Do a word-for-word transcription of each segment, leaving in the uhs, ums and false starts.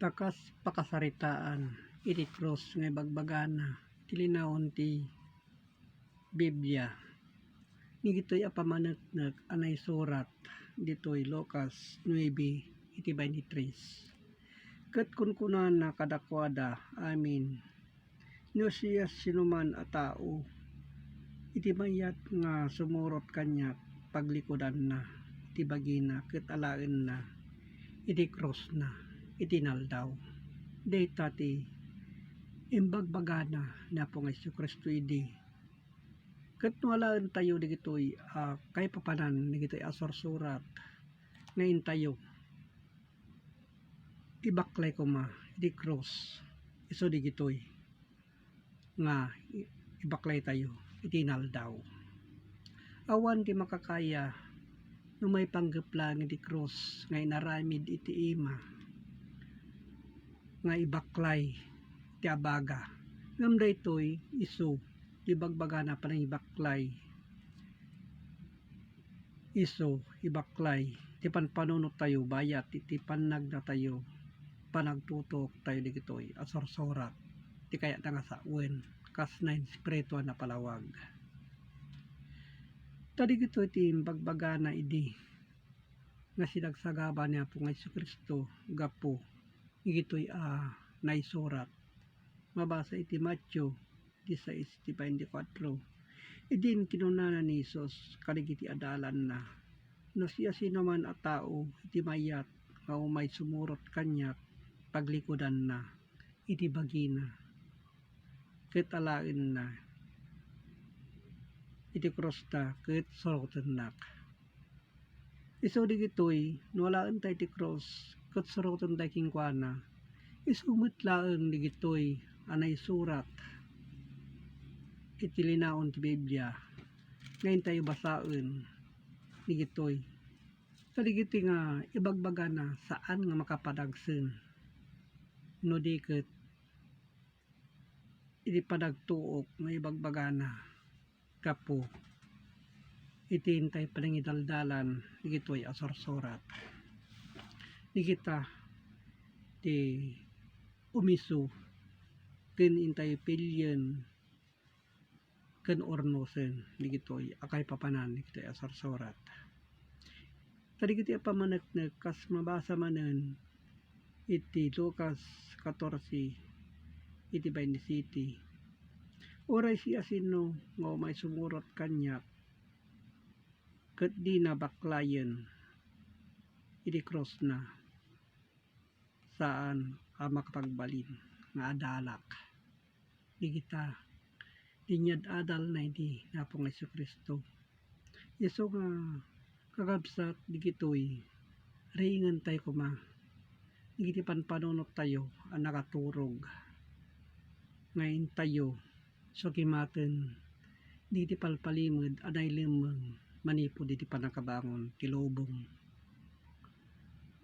Kakas pakasaritaan iti krus nga ibagbagana ti linaon ti Biblia. Nigitoy a pamaneknek a naisurat ditoy Lucas nuebe iti twenty-three. Ket kunkunana kadakuada amin, no siasinoman a tao iti mayat nga sumurot kaniak, paglikudanna iti bagina ket alaenna iti krusna iti inaldaw. Dayta ti imbagbagana ni Apo nga Jesu-Cristo idi. Ket no alaentayo dagitoy a kaipapanan dagitoy a sursurat nga intayo ibaklay koma iti krus, isu dagitoy nga i-, ibaklaytayo iti inaldaw. Awan ti makakaya no maipanggep laeng iti krus nga inaramid iti ima nga ibaklay ti abaga. Ngem daytoy isu ti ibagbagana panangibaklay. Isu ibaklay ti panpanunottayo bayat iti pannagnatayo, panagtutuoktayo dagitoy a sursurat ti kayatna nga sawen kas nainspirituan a palawag. Ta dagitoy ti imbagbagana idi nga sinagsagaba ni Apo nga Jesu-Cristo gapu dagitoy a naisurat. Mabasa iti Mateo disais ti twenty-four. Idin kinunana ni Jesus kadagiti adalanna, no siasinoman a tao iti mayat nga umay sumurot kaniak, paglikudanna iti bagina ket alaenna iti krusna ket surotennak. Isu dagitoy, no alaenta iti krus ket surotenta kenkuana, isu met laeng dagitoy a naisurat iti linaon ti Biblia nga intayo basaen dagitoy. Kadagiti nga ibagbagana saan nga makapadagsen no di ket iti panagtuok nga ibagbagana gapu iti intay panangidaldalan dagitoy a sursurat. Dagita ti umisu ken intay pilien ken urnosen dagitoy a kaipapanan dagitoy a sursurat. Kadagiti a pamaneknek kas mabasa manen iti Lucas katorse iti twenty-seven. Uray siasino nga umay sumurot kaniak ket dina baklayen iti krusna, saan a makapagbalin nga adalak. Dagita, diay ad-adalna idi ni Apo nga Jesu-Cristo. Isu nga kakabsat dagitoy, riingentayo koma dagiti panpanunottayo a nakaturog nga intayo sukimaten dagiti palpalimed a nailemmeng manipud iti pannakabangon ti lubong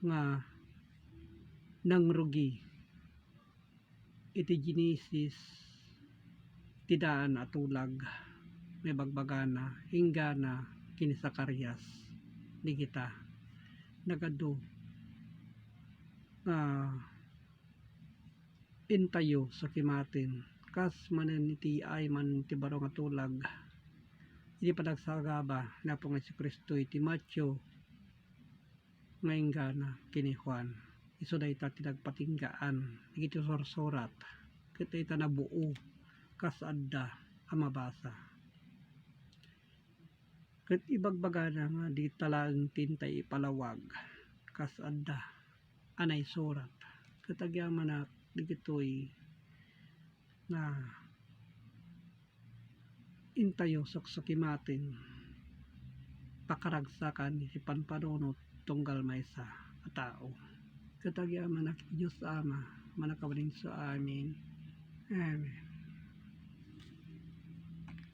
nga nangrugi iti Genesis, ti daan a tulag nga ibagbagana inggana ken ni Zacarias. Dagita nagadu nga intayo sukimaten kas manen iti ayman ti baro nga tulag iti panagsagaba ni Apo nga Jesu-Cristo iti Mateo nga inggana ken ni Juan. Isu dayta ti nagpatinggaan dagiti sursurat ket dayta nabuu kas adda a mabasa. Ket ibagbagana nga dita laeng ti intay ipalawag kas adda a naisurat. Ket agyamanak dagitoy nga intayo suksukimaten, pakaragsakan iti panpanunot tunggal maysa a tao. Ket agyamanak iti Dios Ama, mannakabalin isu. Amen. Amen.